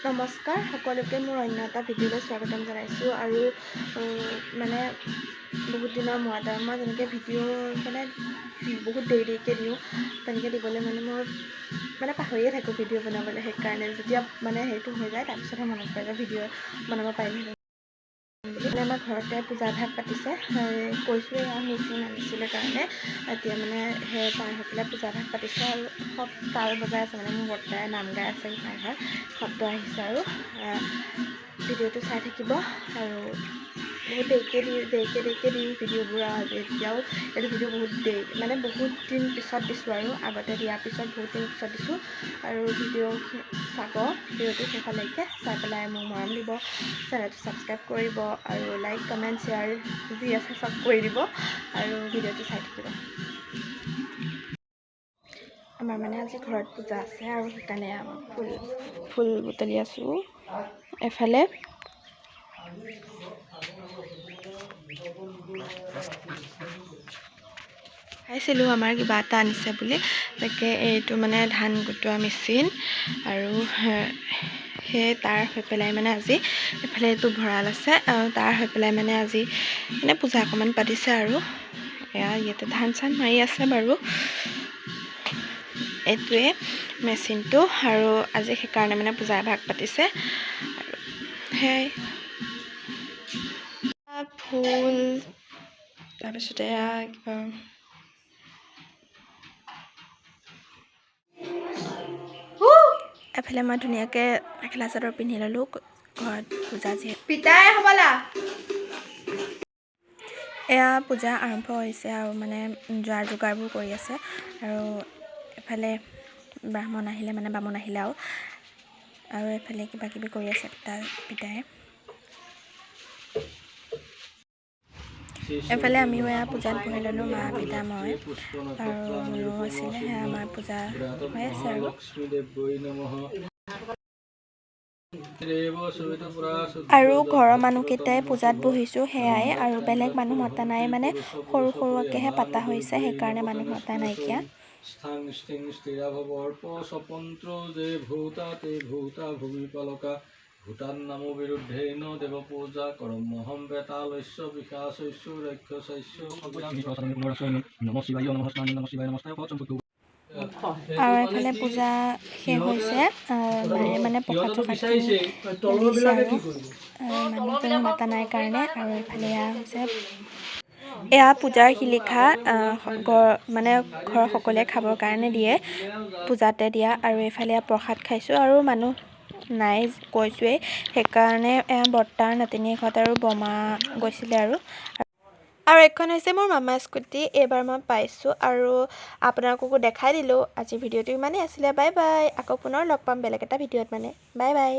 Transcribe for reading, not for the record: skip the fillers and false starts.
নমস্কাৰ সকলোকে, মোৰ অন্য এটা ভিডিঅ'লৈ স্বাগতম জনাইছোঁ। আৰু মানে বহুত দিনৰ মূৰত আৰু মই যেনেকৈ ভিডিঅ' মানে বহুত দেৰি দেৰিকৈ দিওঁ, তেনেকৈ দিবলৈ মানে মোৰ মানে পাহৰিয়ে থাকোঁ ভিডিঅ' বনাবলৈ। সেইকাৰণে যেতিয়া মানে হেৰিটো হৈ যায়, তাৰপিছতহে মনত পৰে যে ভিডিঅ' বনাব পাৰিলোহেঁতেন বুলি। মানে আমাৰ ঘৰতে পূজা ভাগ পাতিছে, কৈছোঁৱে, এয়া মেচিন আনিছিলে কাৰণে এতিয়া মানে সেই তাৰ হৈ পেলাই পূজা ভাগ পাতিছে। আৰু সব তাল বজাই আছে, মানে মোৰ বৰ্তাই নাম গাই আছে, গোসাঁই ঘৰ শব্দ আহিছে। আৰু ভিডিঅ'টো চাই থাকিব। আৰু বহুত দেৰিকৈ দিওঁ, দেৰিকৈ দেৰিকৈ দিওঁ ভিডিঅ'বোৰ। আৰু এতিয়াও এইটো ভিডিঅ' বহুত দেৰি, মানে বহুত দিন পিছত দিছোঁ আৰু আগতে দিয়াৰ পিছত বহুত দিন পিছত দিছোঁ। আৰু ভিডিঅ' চাব, ভিডিঅ'টো শেষলৈকে চাই পেলাই মোক মৰম দিব, চেনেলটো ছাবস্ক্ৰাইব কৰিব আৰু লাইক, কমেণ্ট, শ্বেয়াৰ যি আছে চব কৰি দিব আৰু ভিডিঅ'টো চাই থাকিব। আমাৰ মানে আজি ঘৰত পূজা আছে আৰু সেইকাৰণে ফুল ফুল বুটলি আছোঁ এফালে। খাইছিলোঁ আমাৰ কিবা এটা আনিছে বুলি তাকে। এইটো মানে ধান গোটোৱা মেচিন আৰু সেই তাৰ হৈ পেলাই মানে আজি এইফালে এইটো ভঁৰাল আছে আৰু তাৰ হৈ পেলাই মানে আজি মানে পূজা অকণমান পাতিছে। আৰু এয়া ইয়াতে ধান চান মাৰি আছে বাৰু। এইটোৱে মেচিনটো আৰু আজি সেইকাৰণে মানে পূজা এভাগ পাতিছে। আৰু সেয়াই ফুল, তাৰপিছতে এয়া কিবা। এফালে মই ধুনীয়াকৈ মেখেলা চাদৰ পিন্ধি ল'লোঁ, ঘৰত পূজা যিহেতু। পিতাই হ'বলা। এয়া পূজা আৰম্ভ হৈছে আৰু মানে যোৱাৰ যোগাৰবোৰ কৰি আছে। আৰু এফালে ব্ৰাহ্মণ আহিলে, মানে বামুণ আহিলে আৰু আৰু এফালে কিবা কিবি কৰি আছে পিতাই। এফালে আমিও এয়া পূজাত বহি ল'লোঁ, মা, পিতা, মই আৰু মুনু আছিলে। সেয়া আমাৰ পূজা হৈ আছে। আৰু আৰু ঘৰৰ মানুহকেইটাই পূজাত বহিছোঁ সেয়াই, আৰু বেলেগ মানুহ মতা নাই। মানে সৰু সৰুকৈহে পাতা হৈছে, সেইকাৰণে মানুহ মতা নাইকিয়া। স্থাং স্থিং স্থিৰাভৱ স্বপন্ত্ৰ যে ভূতা তে ভূতা ভূমিপালকা ভূতান নামো বিৰুদ্ধেন দেৱ পূজা কৰমহম বেতালস্য পিশাচস্য ৰাক্ষসস্য নম শিৱায় নমঃ নম শিৱায় নমস্তায়। আৰু এইফালে পূজা শেষ হৈছে। মায়ে মানে প্ৰসাদ চসাদখিনি দিছে আৰু মানুহ কোনো মাতা নাই কাৰণে। আৰু এইফালে এয়া হৈছে, এয়া পূজাৰ শিলিখা, মানে ঘৰৰ সকলোৱে খাবৰ কাৰণে দিয়ে, পূজাতে দিয়া। আৰু এইফালে এয়া প্ৰসাদ খাইছোঁ। আৰু মানুহ নাই কৈছোঁৱেই, সেইকাৰণে এয়া বৰ্তাৰ নাতিনীয়েক ঘৰত আৰু বৰমা গৈছিলে। আৰু আৰু এইখন হৈছে মোৰ মামা স্কুটি, এইবাৰ মই পাইছোঁ আৰু আপোনালোককো দেখাই দিলোঁ। আজিৰ ভিডিঅ'টো ইমানেই আছিলে। বাই বাই, আকৌ পুনৰ লগ পাম বেলেগ এটা ভিডিঅ'ত। মানে বাই বাই।